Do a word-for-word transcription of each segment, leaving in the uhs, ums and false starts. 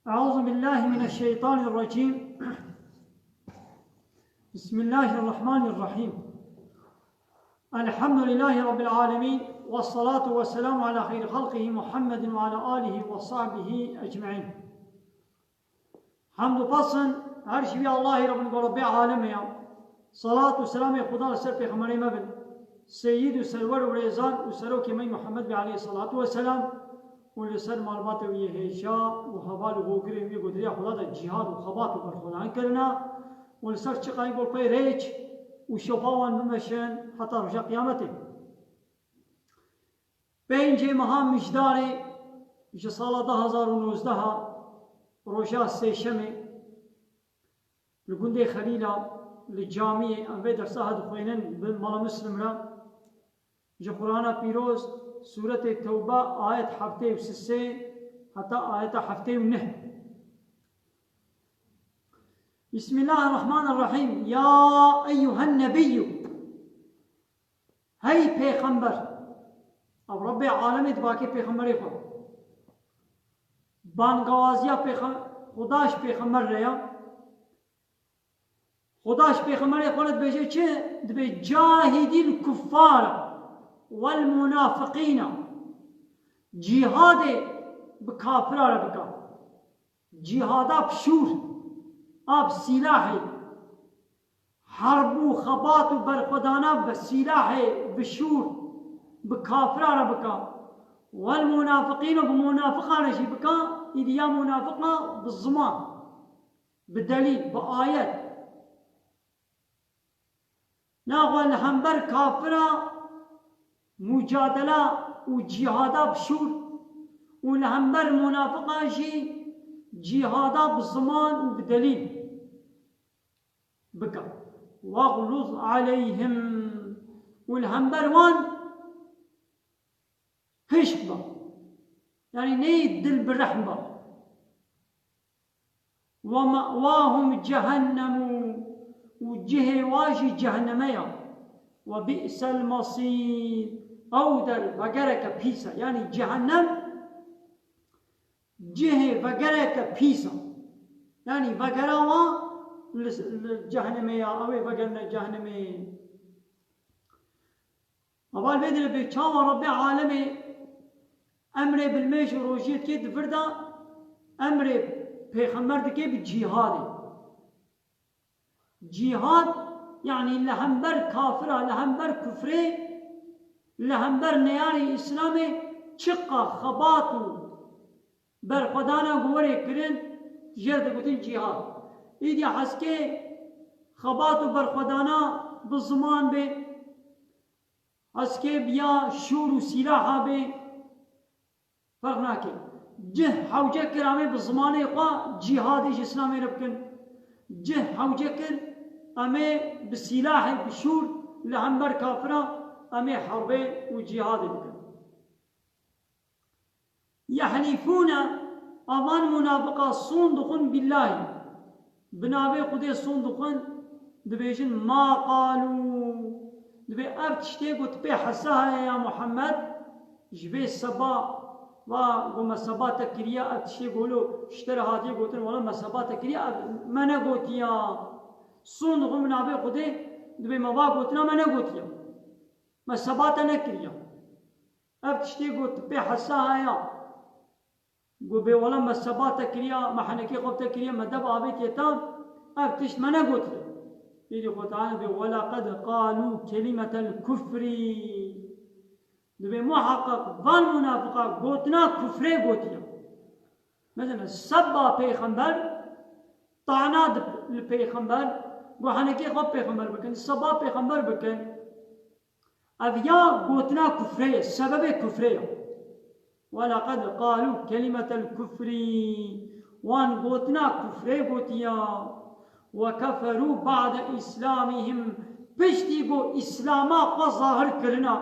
أعوذ بالله من الشيطان الرجيم. بسم الله الرحمن الرحيم. الحمد لله رب العالمين، والصلاة والسلام على خير خلقه محمد وعلى آله وصحبه أجمعين. Hemd û pesn her ji vî Allahî re bin ku Rebbê alemê ya. Salat û selamê Xuda li ser pêxemberê me bin. Seyyid û serwer û rêzan û serokê me Muhammed be aleyhissalatu vesselam û li ser malbatê wî yê hêja û heval û hogirên wî ku di rêya Xuda de cîhad û xebat û berxwedan kirina û li ser çiqayî ku pey rêç û şopa wan bimeşin heta roja qiyametê. Pêncê meha Mijdarê ji sala du hezar û nozdeh, roja sêşemê, li gundê Xelîla, li camiyê em vê dersa dixwînin bi Mala Muslim re, ji Qur'ana Pîroz, Sûretê Tewbe, ayet heftê û sê heta ayeta heftê û neh. Bismillahirrahmanirrahîm. Ya eyyuhen nebiyyû. Hey pêxember! Ev Rebbê alemê dibakê pêxemberê xwe. Bangawaziya pêxe-, Xuda ji pêxember re ya. Xuda ji pêxemberê xwe re dibêje çi? Dibê cahidîl kuffara wel munafiqîna. Cîhadê bi kafira re bike. Cîhada bi şûr, a bi sîlahê, herb û xebat û berxwedana bi sîlahê, bi şûr, bi kafira re bika. Wel munafiqîn û bi munafiqan re jî bika, îdî ya munafiqa bi ziman, bi delîl, bi ayet. Naxwe li hember kafira mucadela û cîhada bi şûr û li hember munafiqan jî cîhada bi ziman û bi delîl bike. Wexluz aleyhim û li hember wan hişk be. Yanî neyê dil bi rehm be. Ve ma'wahum cehennemu, û cihê wa jî cehenneme ya. Ve bi'sel masîr, ew der vegereke pîs e. Yanî cehennem cihê vegereke pîs e. Yanî vegera wa li, li cehennemê ya, ew ê vegerine cehennemê. Heval vê dilê bê çawa Rebbê alemê emrê bi nimêj û rojiyê dike, di vir de emrê pêxember dike bi cîhadê. Cîhad, yanî li hember kafira, li hember kufrê, li hember neyarê Îslamê çiqa xebat û berxwedana ku werê kirin, jê re digotin cîhad. Îdî heskê xebat û berxwedana bi ziman bê, heskê bi ya şûr û sîlaha bê, ferq nake. Cih hewce kir, em ê bi zimanê xwe cîhadê ji Îslamê re bikin. Cih hewce kir, em ê bi sîlahê, bi şûr li hember kafira em ê herbê û cîhadê bikin. Yehlîfûne, avan munafiqa sûn dixwin billahî. Bi navê Xwedê sûn dixwin, dibêjin, ma qalû. Dibê ev tiştê ku tu pê hesa heye ya Muhammed, ji vê seba, va ku me seba te kiriye, ev tiştê ku wilo ji te re hatiye gotin, wela me seba te kiriye, ev me negotiya. Sûn dixwin bi navê Xwedê, dibê me va gotina me negotiya. Me seba te nekiriya. Ev tiştê ku tu pê hesa heye, ku bê wela me seba te kiriya, me henekê xwe bi te kiriye, me dev avêtiye te, ev tişt me negotiye. Êdî Xwe Teala dibê, "Welaqad qalû kelimetel kufrî." Dibê muheqeq van munafiqa gotina kufrê gotiye. Mesela seba pêxember, tana di, li pêxember, ku henekê xwe pêxember bikin, seba pêxember bikin. Ev ya gotina kufrê ye, sebebê kufrê ye. Welaqad qalû kelimetel kufrî. Wan gotina kufrê gotiya. Ve keferû ba'de îslamihim. Piştî ku îslama xwe zahir kirina.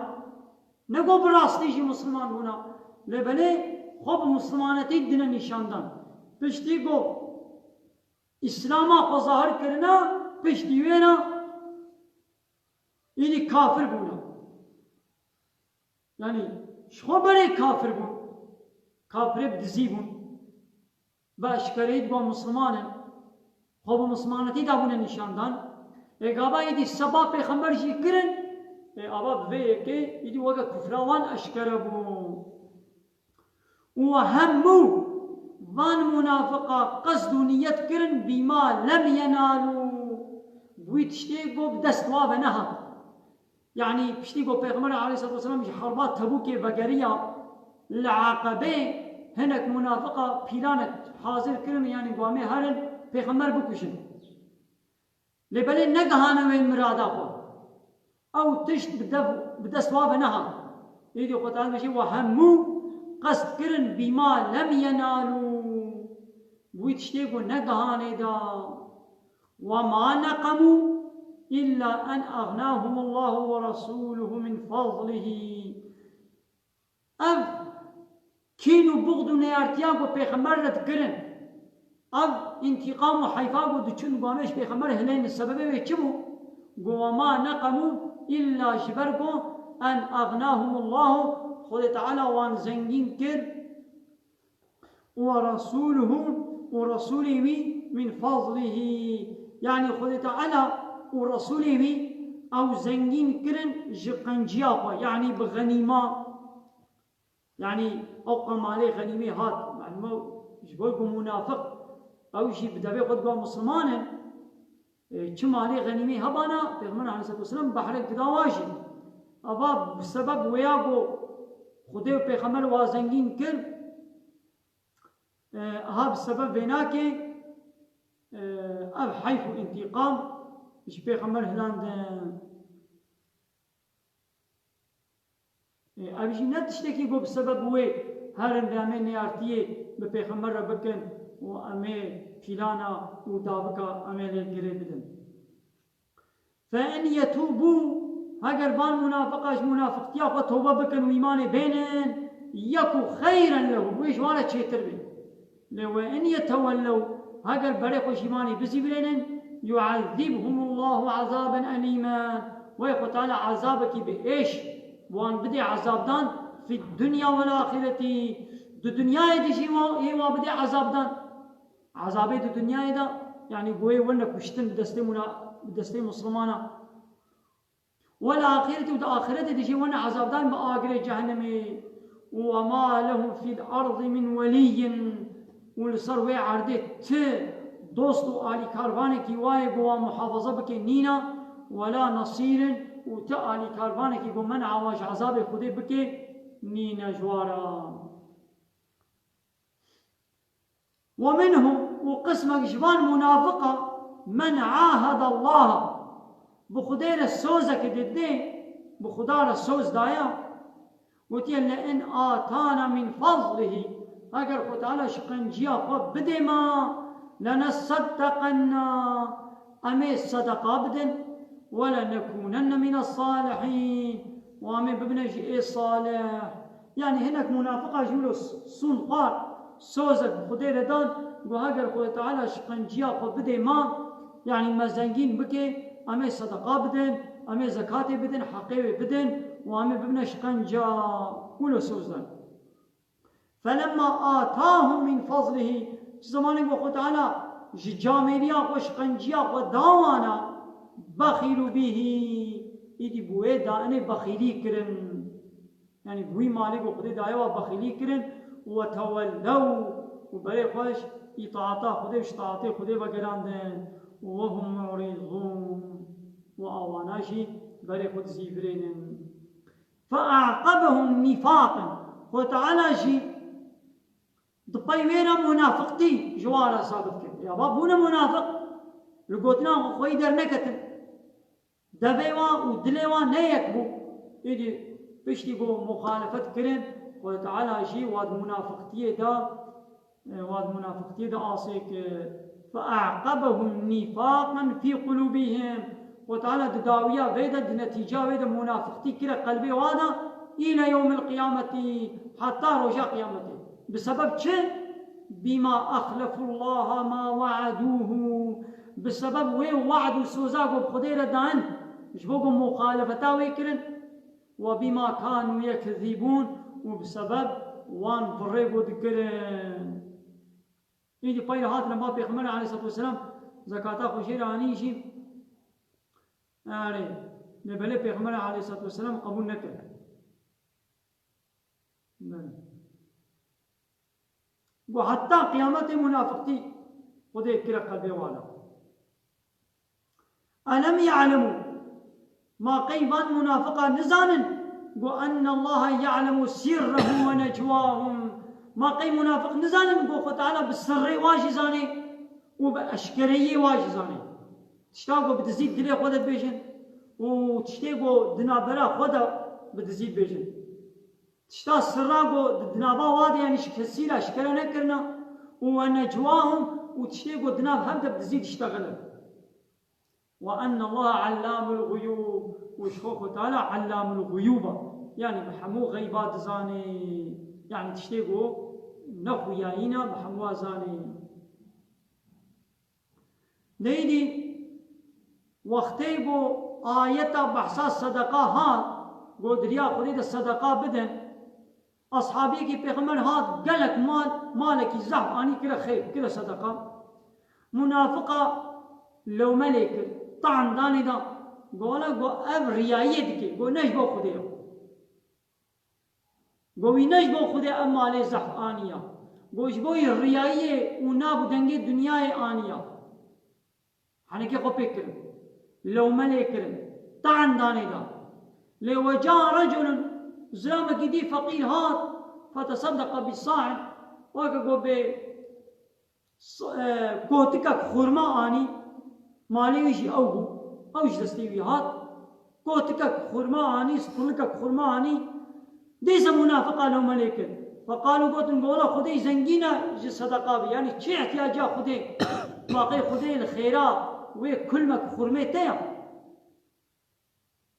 Ne ku bi rastî jî misliman bûna. Lê belê xwe bi mislimanetî dine nîşan dan. Piştî ku îslama xwe zahir kirina, piştî wê re Êdî kafir bûne. Yanî ji xwe berê kafir bûn. Kafirê bi dizî bûn. Ve eşkereyî digo Misliman in. Xwe bi Mislimanetî de bûne nîşandan. Ê gava êdî seba pêxember jî kirin. Ê ava bi vê yekê êdî weke kufra wan eşkere bû. Û hemû van munafiqa qesd û niyet kirin bîma lem yenalû. Bi wî tiştê go bi dest wa ve nehat. Yanî piştî ku Pêxember aleyhisselatu vesselam ji herba Tebûkê vegeriya, li Eqebê hinek munafiqa pîlanek hazir kirin, yanî ku em ê herin Pêxember bikujin. Lê belê negihane wê mirada xwe. Ew tişt bi dev, bi dest wa ve nehat. Êdî Xwedê Teala dibêje, we hemû qest kirin bîma lem yenalû. Bi wî tiştê ku negihanê da. وما نقموا إلا أن أغناهم الله ورسوله من فضله. Ev kîn û buxd û neyartiya ku pêxember re dikirin, ev întîqam û heyfa ku diçûn ku em ê ji pêxember hileynin, sebebê wê çi bû? Ku وما نقموا إلا ji ber ku أن أغناهم الله, Xwedê Teala wan zengîn kir, ورسوله, û Resûlê wî, من فضله, yanî Xwedê Teala û Resûlê wî ew zengîn kirin ji qenciya xwe, yanî bi xenîma, yanî ew qemalê xenîmê hat, yanî ji bo ku munafiq ew jî bi devê xwe diba Misliman in, e, çi malê xenîmê hebana, Pêxember aleyhisselatu vesselam behrek dida wa jî. Ava bi sebeb wêya ku Xwedê û Pêxember wa zengîn kir, E, ha bi sebeb vênakê, e, ev heyf û întîqam ji pêxember hilandin. E, ev jî ne tiştekî ku bi sebeb wê herin vê em ê neyartiyê bi pêxember re bikin û em ê fîlana û davika em ê lê girê bidin. فإن يتوبوا, heger van munafiqa ji munafiqtiya xwe tobe bikin û îmanê bênin, يك خيرا لهم, wê ji wan re çêtir bê. Lê وإن يتولوا, heger berê xwe ji îmanê bizîvirênin, يعذبهم الله عذابا أليما, wê Xwe Teala ezabekî bi êş wan bidê ezabdan, في الدنيا والآخرة, di dinyayê de jî wan, ê wan bidê ezabdan. Ezabê di dinyayê de, yanî ku wê werne kuştin bi destê muna-, bi destê Muslimana. Wel axireti, û di axiretê de jî werne ezabdan bi agirê cehennemê. Û وما لهم في الأرض من ولي, û li ser wê erdê ti dost û alîkarvanekî wayê ku wan muhafaza bike nîne, ولا نصير, û ti alîkarvanekî ku men'a wan ji ezabê Xwedê bike nîne ji wan re. ومنهم, û qismek ji van munafiqa, من عاهد الله, bi Xwedê re sozeke didê, bi Xuda re soz daya, gotiye, لئن آتانا من فضله, heger Xwe Teala ji qenciya xwe bidê me, لنصدقن, em ê sedeqa bidin, ولنكونن من الصالحين, û em ê bibine ji ê salih. Yanî hinek munafiqa jî wilo sûn xwar, sozek bi Xwedê re dan, got, heger Xwedê Teala ji qenciya xwe bidê me, yanî me zengîn bike, em ê sedeqa bidin, em ê zekatê bidin, heqê wê bidin û em ê bibine ji qenciya, wilo soz dan. فلما آتاهم من فضله, ji zemanê ku Xwe Teala ji camêriya xwe, ji qenciya xwe da wana, بخلوا به, îdî bi wê dainê bexîlî kirin. Yanî bi wî malê ku Xwedê daye wa bexîlî kirin, وتولوا, û berê xwe ji îtaata Xwedê û ji taatê Xwedê vegerandin. وهم معرضون, û awana jî berê xwe dizîvirênin. فأعقبهم نفاقا. Xwe Teala jî di pey wê re munafiqtî ji wan re sabit kir. Ya va bûne munafiq, li gotina xwe xweyî derneketin. Devê wan û dilê wan ne yek bû. Îdî piştî ku muxalefet kirin, Xwe Teala jî wa di munafiqtiyê de, e, wa di munafiqtiyê de asê kir. فأعقبهم نفاقا في قلوبهم. Xwe Teala di dawiya vê de, di netîca wê de munafiqtî kire qelbê wa de, إلى يوم القيامة, heta roja qiyametê. Bi sebeb çi? بما أخلفوا الله ما وعدوه. Bi sebeb wê we'd û soza ku bi Xwedê re dayin, ji bo ku muxalefeta wê kirin, وبما كانوا يكذبون, û bi sebeb wan bi rê ku dikirin. Êdî peyre hatine ba Pêxemberê aleyhissalatu vesselam zekata xwe jê re anî jî, yani, lê belê Pêxemberê aleyhissalatu vesselam qebûl nekir. Belê. Got, heta qiyametê munafiqtî Xwedê kire qelbê wan a. Elem ya'lemu. Ma qey van munafiqa nizanin? Got, enne Allaha ya'lemu sirrahum ve necwahum. Ma qey munafiq nizanin? Got, Xwe Teala bi sirrê wa jî zanê û bi eşkereyê wa jî zanê. Tişta got bi dizî dilê xwe de dibêjin û tiştê got di navbera xwe de bi dizî dibêjin. Tişta sirra got di nava wa de, yani, ji kesî re eşkere nekirina. Û ve necwahum, û tiştê got di nav hev de bi dizî diştexilin. Ve enne Allaha allamul guyub. Û ji xwe Xwe Teala allamul guyub e. Yani bi hemû xeyba dizanê. Yani tiştê got nexuyayî ne, bi hemû zanê. Neydi? Wextê ku ayeta behsa sedeqa hat, ku di riya Xwedê de sedeqa bidin, ashabiyekî Pêxember hat, gelek mal, malekî zehf anî kire xeyr, kire sedeqa. Munafiqa lewme lê kir, tan danê da, got, wele, got, ev riyayiyê dike, got, ne ji bo Xwedê ye. Got, wî ne ji bo Xwedê ev malê zehf aniya. Got, ji bo wî riyayiyê û nav û dengê dinyayê aniya. Henekê xwe pê kirin. Lewme lê kirin. Te'en danê da. Lê we ca reculun, zilamekî dî feqîr hat, feteseddeqa bi sa'in, weke got bê s-, e, kotikek xurma anî, malê wî jî ew bû. Ew ji destê wî hat. Kotikek xurma anî, stullikek xurma anî. Dîsa munafiqa lewme lê kir. Feqalû, gotin, gola Xwedê zengîn e ji sedeqa bi. Yanî çi ihtiyaca Xwedê? Baqê Xwedê li xêra wê kulmek xurmê te ya.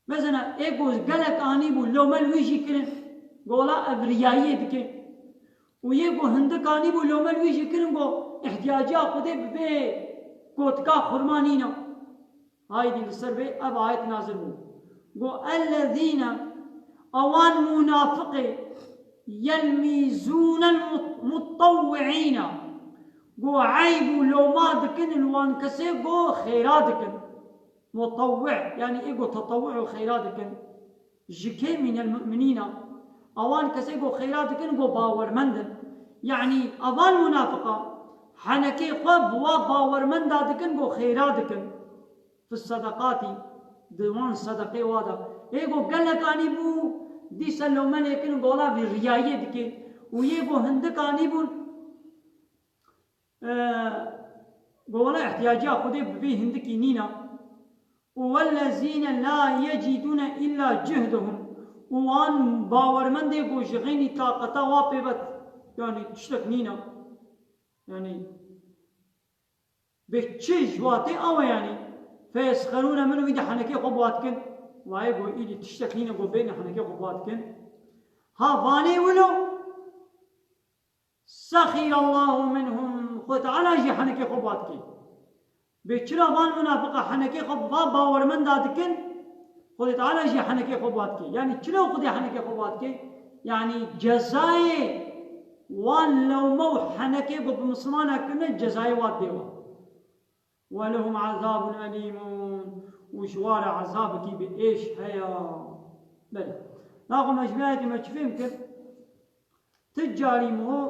Mezena ê ku gelek anîbû, lewme li wî jî kirin, gola ev riyayiyê dike. Û yê ku hindik anîbû, lewme li wî jî kirin, ku ihtiyaciya Xwedê bi vê kotika xurma nîne. Haydî li ser vê ev ayet nazil bû. Go, ellezîne, ewan munafiqê, yelmîzûnel mut-, mutawwi'îne. Go, eyb û lewma dikin li wan kesê go xêra dikin. Mutawwi', yanî ê go tetewwu' û xeyra dikin. Ji kê? Mînel mu'minîna. Awan kesê go xeyra dikin, go bawermend in. Yanî avan munafiqa henekê xwe bi wa bawermenda dikin, go xeyra dikin. Fi sedeqatî, di wan sedeqê wa de. Ê go gelek anî bû, dîsa lewme lê kin, gola vî riyayê dike. Û yê go hindik anî bûn, e, go wela ihtiyaciya Xwedê bi vî hindikî nîna. Û wellezîne la yecidûne îlla cihdehum. Û wan bawermendê ku ji xeynî taqeta wa pê vet, yanî tiştek nîne. Yanî bê çi ji watê awe yanî. Feyesxerûne min, wî de henekê xwe bi wa dikin. Wayê ku îdî tiştek nîne ku bêne henekê xwe bi wa dikin. Ha vanê wilo. Sexîrallahu minhum. Xwedê Teala jî henekê xwe bi wa dike. Bê çira van munafiqa henekê xwe bi va bawermenda dikin, Xwedê Teala jî henekê xwe bi wa dike. Yanî çilo Xwedê henekê xwe bi wa dike? Yanî cezayê wan lewme û henekê ku bi misilmana kirine, cezayê wa dê wa. Ve lehum azabun elîmun. Û ji wa re ezabekî bi êş heye. Belê. Naxwe me ji vê ayetê me çi fêm kir? Ti carî mo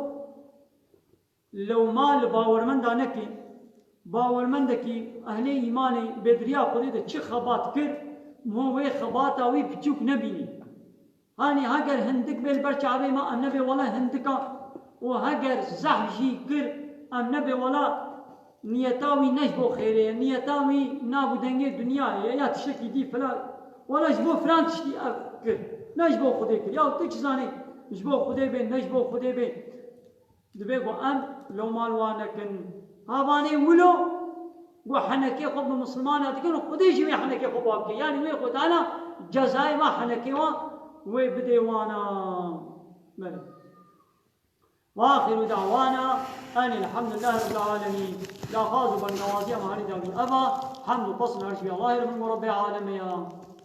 lewma li bawermenda neke. Bawermendekî ehlê îmanê bê di riya Xwedê de çi xebat kir, mo wê xebata wî biçûk nebînî. Hanî heger hindik bê li ber çavê me, em nebê wela hindika û heger zehf jî kir, em nebê wela niyeta wî ne ji bo xêrê ye, niyeta wî nav û dengê dinyayê ye ya tiştekî dî filan. Wela ji bo filan tiştî ev kir. Ne ji bo Xwedê kir. Ya tu çi zanî ji bo Xwedê bê, ne ji bo Xwedê bê. Divê ku em lewma li wan nekin. Ha vanê wilo ku henekê xwe bi misilmana dikin û Xwedê jî wê henekê xwe bi wan bike. Yanî wê Xwedana cezayê va henekê wan wê bidê wana. Belê. Ve axiru da'wana enil hamdülillahi rabbil alemin. Lafaz û bengawaziya me herî dawî eva, hemd û pesn her ji Allahê re bin û Rebbê alemê ya.